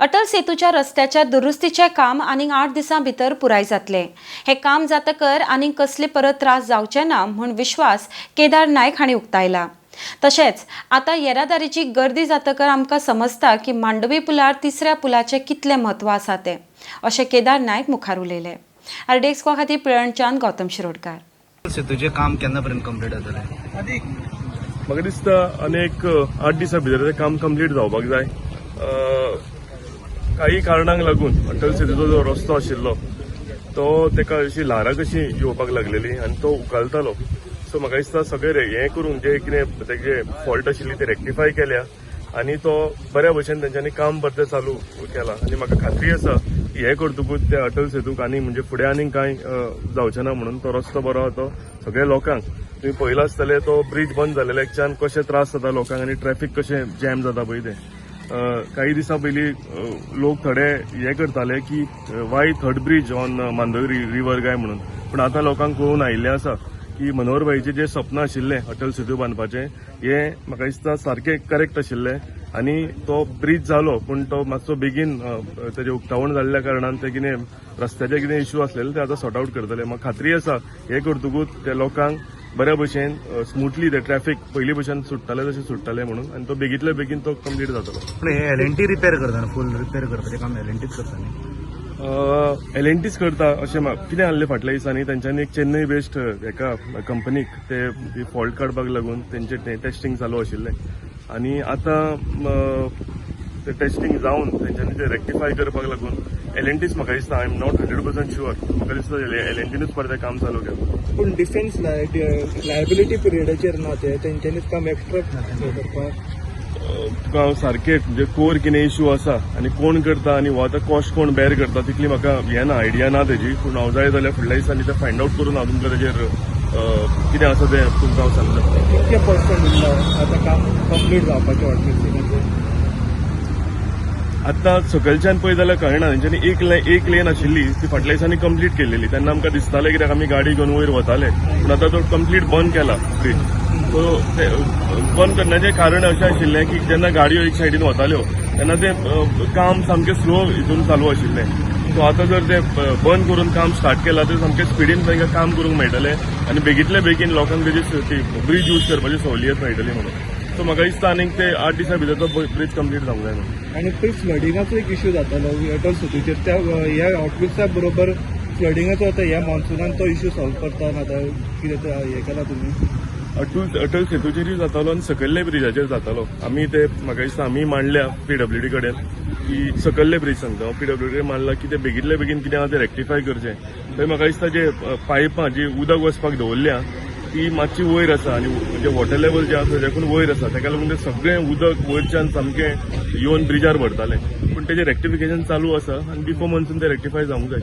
अटल सेतूच्या रस्त्याच्या दुरुस्तीचें काम आनीक 8 दिसां भितर पुराय जातलें. हें काम जातकर आनीक कसले परत त्रास जावचे ना म्हूण विश्वास केदार नायक हांणी उक्तायला. तशेंच आतां येरादारीची गर्दी जातकर आमकां समजता की मांडवी पुलार तिसऱ्या पुलाचें कितलें म्हत्व आसा तें, अशें केदार नायक मुखार उलयले. आरडीएक्स खातीर पिळर्णच्यान गौतम शिरोडकार. सेतूचें काम केन्ना पर्यंत कंप्लीट जातलें? म्हाका दिसता आनी एक 8 दिसां भितर तें काम कंप्लीट जावपाक जाय. काही कारणांक लागून अटल सेतूचो जो रस्तो आशिल्लो तो तेका अशी ल्हारां कशी येवपाक लागलेली आनी तो उखलतालो. सो म्हाका दिसता सगळे हें करून जे कितें तेजे फॉल्ट आशिल्ली ते रेक्टिफाय केल्या आनी तो बऱ्या भशेन तेंच्यांनी काम परतें चालू केलां. आनी म्हाका खात्री आसा की हें करतकूच त्या अटल सेतूक आनी म्हणजे फुडें आनीक कांय जावचें ना म्हणून. तो रस्तो बरो आहा, तो सगळ्या लोकांक तुम्ही पळयलां आसतलें, तो ब्रीज बंद जाल्ल्याच्यान कशे त्रास जाता लोकांक आनी ट्रॅफिक कशें जॅम जाता पळय तें. काही दिसां पयलीं लोक थोडे हे करताले की why third bridge on Mandovi river काय म्हणून. पूण आतां लोकांक कळून आयिल्लें आसा की मनोहरभाईचें जें सपन आशिल्लें अटल सेतू बांदपाचें, हें म्हाका दिसता सारकें करेक्ट आशिल्लें. आनी तो ब्रीज जालो, पूण तो मातसो बेगीन तेजें उक्तावण जाल्ल्या कारणान ते कितें रस्त्याचे कितें इश्यू आसलेले ते आतां सॉर्ट आवट करतले. म्हाका खात्री आसा, हें करतकूच ते लोकांक बऱ्या भशेन स्मुथली ते ट्रॅफिक पयलीं भशेन सुट्टाले तशें सुट्टलें म्हणून आनी तो बेगींतल्या बेगीन तो कंप्लीट जातलो. पूण हे एलएनटी रिपेर करता, फूल रिपेर करपाचें काम एलएनटीच करता न्ही? एलएनटीच करता अशें कितें आहलें, फाटल्या दिसांनी तेंच्यांनी एक चेन्नय बेस्ड एका कंपनीक ते फॉल्ट काडपाक लागून तेंचें तें टेस्टिंग चालू आशिल्लें आनी आतां ते टेस्टिंग जावन तेंच्यांनी ते रेक्टिफाय करपाक लागून एलएनटीच म्हाका दिसता, I am not 100% sure, म्हाका दिसता एलएनटीनूच परतें काम चालू केलां. पूण डिफेन्स लायबिलिटी पिरियडाचेर ना ते तेंच्यांनीच काम एक्स्ट्रा करपाक? तुका हांव सारकें म्हणजे कोर कितें इशू आसा आनी कोण करता आनी हो आतां कॉस्ट कोण बेर करता तितली म्हाका हें ना, आयडिया ना तेजी. पूण हांव जाय जाल्यार फुडल्या दिसांनी तें फायंड आवट करून हांव तुमकां तेजेर कितें आसा तें तुमकां हांव सांगता. कितके पर्संट उरला आतां काम कंप्लीट जावपाचें हॉटमिक्सिंगाचें? आतां सकयलच्यान पळय जाल्यार कळना. तेंच्यांनी एक लेन आशिल्ली ती फाटल्या दिसांनी कंप्लीट केलेली, तेन्ना आमकां दिसतालें कित्याक आमी गाडी घेवन वयर वताले. पूण आतां तो कंप्लीट बंद केला ब्रीज. सो ते बंद करण्याचें कारण अशें आशिल्लें की जेन्ना गाडयो एक सायडीन वताल्यो तेन्ना तें काम सामकें स्लो हितून चालू आशिल्लें. सो आतां जर ते बंद करून काम स्टार्ट केलां तर सामकें स्पिडीन तांकां काम करूंक मेळटलें आनी बेगींतले बेगीन लोकांक तेजी ती ब्रीज यूज करपाची सवलियत मेळटली म्हणून. सो म्हाका दिसता आनीक ते 8 दिसां भितर तो ब्रीज कंप्लीट जावंक जाय म्हणून. आनी पळय, फ्लडिंगाचो एक इश्यू जातालो अटल सेतूचेर, त्या ह्या हॉटमिक्सा बरोबर फ्लडिंगाचो आतां ह्या मॉन्सुनान तो इश्यू सॉल्व करता आतां कितें ते हें केलां तुमी? अटल सेतूचेरूय जातालो आनी सकयल्ले ब्रिजाचेर जातालो. आमी ते म्हाका दिसता आमी मांडल्या पीडब्ल्यूडी कडेन की, सकयल्ले ब्रीज सांगता हांव, पीडब्ल्यूडी कडेन मांडला की ते बेगींतले बेगीन कितें आहा ते रेक्टिफाय करचें. थंय म्हाका दिसता जे पायपां जी उदक वचपाक दवरल्या ती मातशी वयर आसा आनी म्हणजे वॉटर लेवल जें आसा तेज्याकून वयर आसा. तेका लागून ते सगळें उदक वयरच्यान सामकें येवन ब्रिजार भरतालें. पूण तेजें रेक्टिफिकेशन चालू आसा आनी बिफोर मॉन्सून ते रेक्टिफाय जावंक जाय.